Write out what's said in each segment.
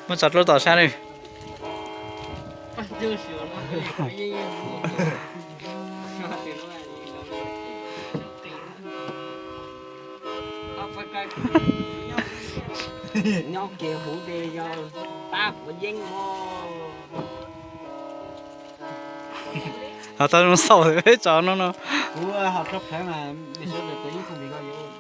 Muab tso rau tom sab lawm. Nyob kiag huv de yog pab quav yeeb os. Ho tau zoo xaus peb tso no no. Kuv ho tso plheev mas nej sawv daws quav yeeb txog li ko yuav.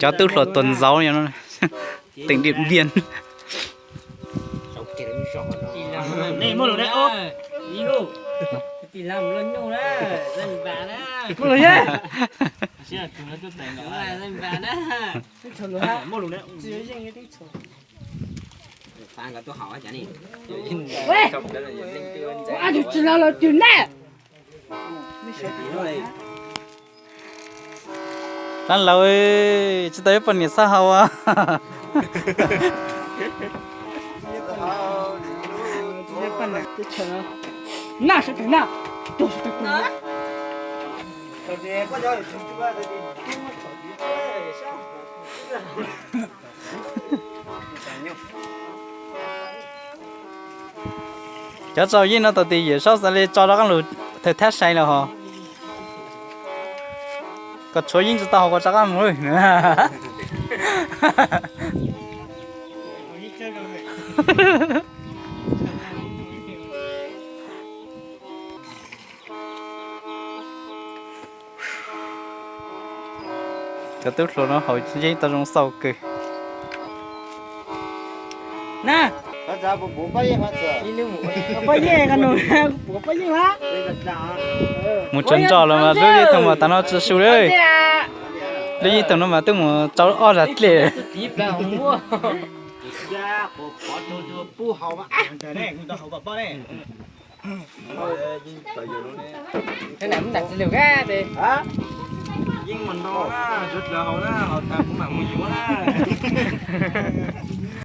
Cov tub hluas tuaj ntxauv no, teem Diam Npiam. Dab laug, tsis tau ib poj niam xab hau a. Cov tso yeej no tau tis Yawm Saub xav li tso rov qab lug thawm thab sai los hos. Koj tshuav yeej tsis tau hauv koj rov qab mus. Cov tub hluas no haus yeeb tau zoo xaus kawg. Na, pob yeeb, pob yeeb, mus tsaws ntsos los mas lub yeeb toom mas tas no tsis su li. Lub yeeb toom no mas twb mus tsau ob zag dlej. Yeej mus nto na, sawv daws haus na, haus tas kuv mam mus yuav na.